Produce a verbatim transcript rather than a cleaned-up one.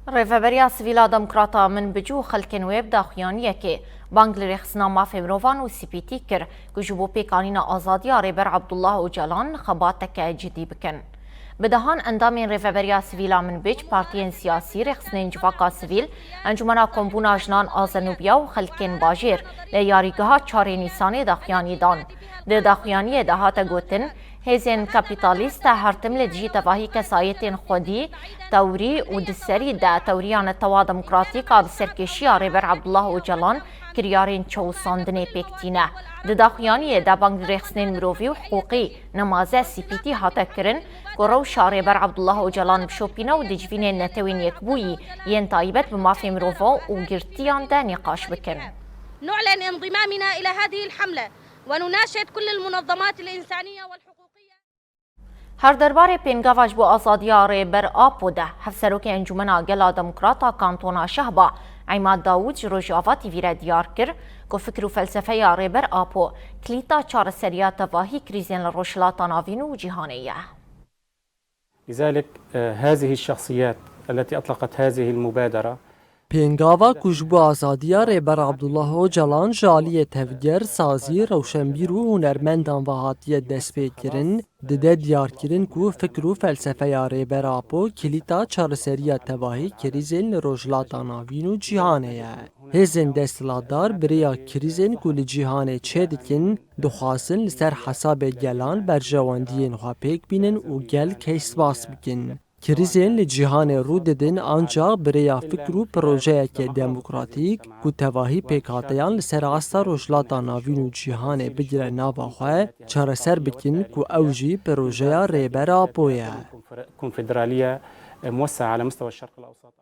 Rêveberiya Sivîl a Demokrata Minbic û xelkên wê bi daxuyaniyekê bang li rêxistina mafê mirovan û C P T kir ku ji bo pêkanîna azadiya Rêber Abdullah Ocalan xebateke cidî bikin. Bi dehan endamên Rêveberiya Sivîl a Minbic, partiyên siyasî, rêxistinên civaka sivîl, Encûmena Kombûna Jinan a Zenûbiya û xelkên bajêr li yarîgeha çarê Nîsanê daxuyanî dan. Di daxuyaniyê de hate gotin, hêzên kapîtalîst her tim li dijî tevahî kesayetên xwedî, tewrî û di serî de tewriya netewa demokratîk a bi serkêşiya Rêber Abdullah Ocalan kiryarên çewisandinê pêk tîne. Di daxuyaniyê de bang li rêxistinên mirovî û hiqûqî, nemaze C P T hate kirin ku rewşa Rêber Abdullah Ocalan bişopîne û di civînên Netewên Yekbûyî yên taybet bi mafê mirovan û girtiyan de nîqaş bikin. نعلن انضمامنا إلى هذه الحملة ونناشد كل المنظمات الإنسانية والحقوقية. Her derbarê pêngava ji bo azadiya Rêber Apo de, Hevserokê Encûmena Gela Demokrat a Kantona Şehba, Îmad Dawûd ji Rojava T V re diyar kir ku fikir û felsefeya Rêber Apo kilîta çareseriya tevahî krîzên li Rojhilata Navîn û cîhanê ye. لذلك، آه، هذه الشخصيات التي أطلقت هذه المبادرة. Pêngava ku ji bo azadiya Rêber Abdullah Ocalan ji aliyê tevger, sazî, rewşenbîr û hunermendan ve hatiye destpêkirin, dide diyarkirin ku fikir û felsefeya Rêber Apo kilîta çareseriya tevahî krîzên li Rojhilata Navîn û cîhanê ye. Hêzên desthilatdar bi rêya krîzên ku li cîhanê çêdikin, dixwazin li ser hesabê gelan berjewendiyên xwe pêk bînin û gel keysbas bikin. Krîzên li cîhanê rû didin, ancax bi rêya fikir û projeyeke demokratîk ku tevahî pêkhateyan li ser asta Rojhilata Navîn û cîhanê bigire nava xwe, çareser bikin ku ew jî projeya Rêber Apo ye. كونفدرالية موسعة على مستوى الشرق الأوسط.